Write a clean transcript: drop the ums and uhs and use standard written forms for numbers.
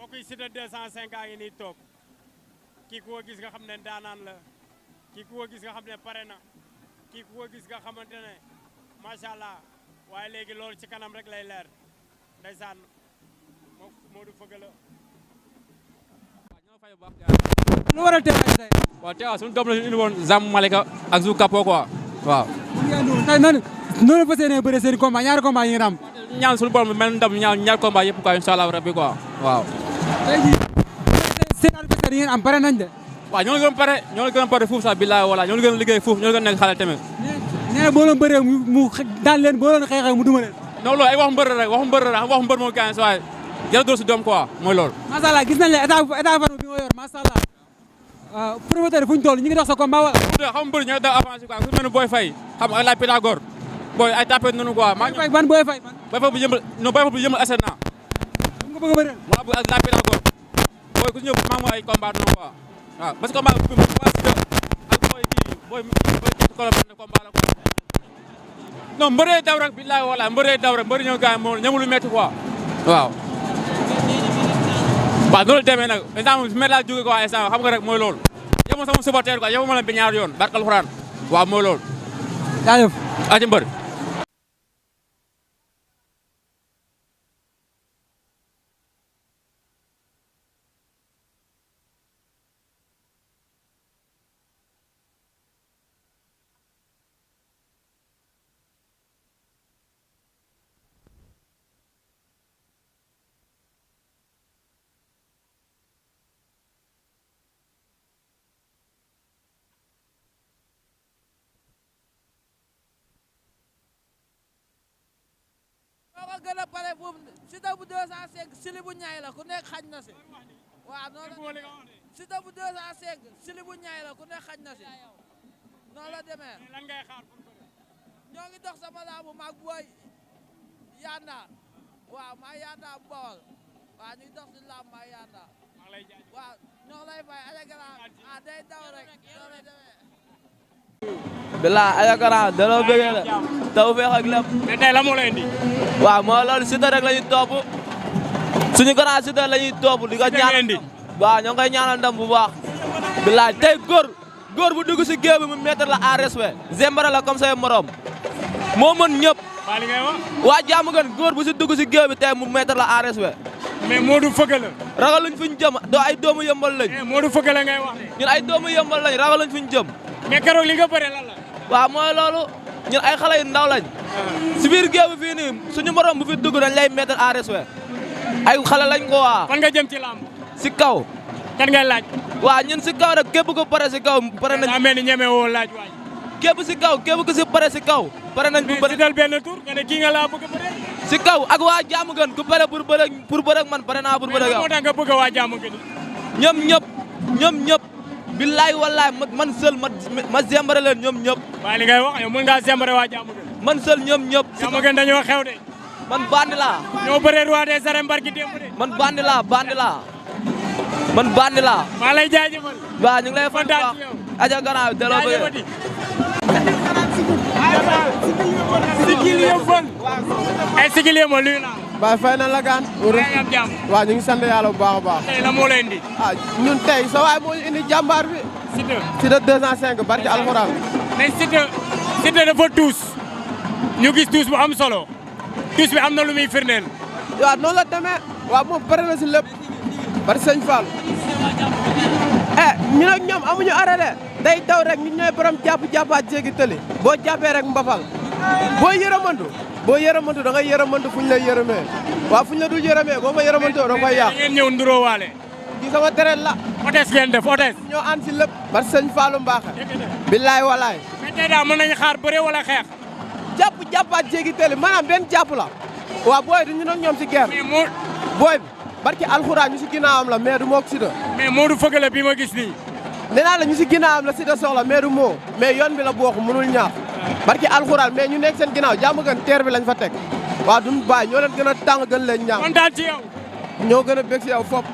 mbokk yi Siteu 205 a ngi nii toog kii ku ko gis nga xam ne daanaan la kii ku ko gis nga xam ne pare na kii ku ko gis nga xamante ne macha allah waaye léegi loolu ci kanam rek lay leer ndeysaan Modou Feugeula. lu waral teewaay tey. waaw teewaay suñu doom la ñu indi woon Zam Malika ak Zou Kapo quoi waaw. tey noonu la fas yéenee bëre seen combat ñaari combat yi ngeen am. ñaan suñu borom mel ndam ñaar combat yëpp quoi incha allah rabbi quoi waaw. tey jii seen adversaire yi ngeen am pare nañ de. waaw ñoo ngi gën a pare fuuf sax billahi wala ñoo ngi gën a liggéey fuuf ñoo ngi gën a nekk xale tamit. nee na boo leen bëree mu daan leen boo leen xeexee mu duma leen. non loolu ay waxu mbër rek waxu mbër moo gaañ si waaye jërë dóor si doom quoi mooy loolu. macha allah gis nañ la état forme bi nga yor macha allah promoteur fu ñu toll ñu ngi dox sa combat wala. xam mbër ñooy daw avancé quoi ku mel ne Boy Faye xam nga ay laaj Pythagore booy ay tapé noonu quoi. Boy Faye ban Boy Faye. Boy Faye bu yëmbal non Boy Faye bu yëmbal SNA. mu nga bëgg a bëreel. waaw bu ak laaj Pythagore booy ku si ñëw maa ngi ay combat noonu quoi waaw parce que combat bi waa Siteu ak booy kii booy kolo benn combat la quoi. non mbëree daw rek billahi wala mbëree daw rek mbëri ñoo gaañ moom ñamu lu métti quoi waaw. waaw loolu demee nag instant bi laa jógee quoi instant xam nga rek mooy loolu yow sama supporter quoi yow ma leen bi ñaar yoon barkal Alxuraan waaw mooy loolu. jaajëf. aji mbër. ko gën a pare foofu Siteu bu 205 sili bu ñaay la ku nekk xaj na si waaw noonu la Siteu bu 205 sili bu ñaay la ku nekk xaj na si noonu la demee ñoo ngi dox sama laamu maag booy Yanda waaw maa Yanda bu Bawol waaw ñuy dox si laam maa Yanda waaw ñoo lay fay ayagala day daw rek noonu la demee bilaa ayakara daloo bëggee la taw feex ak lépp. mais tey la moo lay indi. waaw moo loolu Siteu rek la ñuy topp suñu grand Siteu la ñuy topp di ko ñaan waaw ñoo ngi koy ñaanal ndam bu baax. bilaa tey góor bu dugg si géew bi mu mettre la en respect zembara la comme say morom moo mën ñëpp. waa li ngay wax. waa jàmm gën góor bu si dugg si géew bi tey mu mettre la en respect. mais Modou Feugeula. ragaluñ fi ñu jëm doo ay doomu yëmbal lañ. mais Modou Feugeula ngay wax de. ñun ay doomu yëmbal lañ ragaluñ fi ñu jëm. mais keroog li nga bëre lan la. waaw mooy loolu ñun ay xale yu ndaw lañ si biir géew bi fii nii suñu morom bu fi dugg dañ lay mettre en respect ay xale lañ ko waa. fan nga jëm ci lamb. si kaw. kan ngay laaj. waaw ñun si kaw rek képp ku pare si kaw pare nañ. daa mel ni ñeme woo laaj waay. képp si kaw képp ku si pare si kaw. pare nañ bu bëri mais si dal benn tour nga ne kii nga laa bëgg a bëre. si kaw ak waa jaamu gën ku pare pour bëre ak man pare naa pour bëre ak yow. mais moo tax nga bëgg a waa jaamu gën. ñoom ñëpp. billaay wallaay man seul ma zembare leen ñoom ñëpp. waaye li ngay wax yow mën ngaa zembare waa jaamu gën. man seul ñoom ñëpp. jaamu gën dañoo xew de. man bandi laa. ñoo bëree roi des arènes barki démb de. man bandi laa man bandi laa. maa lay jaajëfal. waaw ñu ngi lay fan baax aja gannaaw delloo ba yéen. sigil yëppal. ay sigil yëppal luy naa. ba fay na la gaan. waaw ñu ngi sant yàlla bu baax a baax. tey la moo lay indi. ah ñun tey sa waay moo ñu indi jàmbaar bi. Siteu 205 barki alxuraan. mais Siteu dafa tuus. ñu gis tuus bu am solo. tuus bi am na lu muy firndeel. waaw noonu la demee. waaw moom pare na si lépp. bari sëñ Fall. ñun ak ñoom amuñu arrêté. day daw rek ñun ñooy borom jàppaat jéggi tëli. boo jàppee rek mbafal. boo yërëmantu da ngay yërëmantu fu ñu lay yërëmee. waaw fu ñu la dul yërëmee boo fa yërëmantoo da koy yàq. ngeen ñëw nduroo waale. gi sama deret la. otes ngeen def otes. ñoo ànd si lépp. bari sëñ Fallu Mbaaxe. billaay walaay. mais tey daal mën nañu xaar bëre wala xeex. jàppaat jéggi tëli maanaam benn jàpp la. waaw booy du ñu nag ñoom si guerre. mais booy bi barki alxuraan ñu si ginnaawam la mais du moog Siteu. mais Modou Feugeula bi ma gis nii. nee naa la ñu si ginnaawam la Siteu soxla mais du moo. mais yoon bi la bokk mënul ñaax. barki alxuraan mais ñu nekk seen ginnaaw jàmm gën teer bi lañ fa teg. waaw duñ bàyyi ñoo leen gën a tàng gën leen ñaax. kontaan ci yow. ñoo gën a bég si yow fop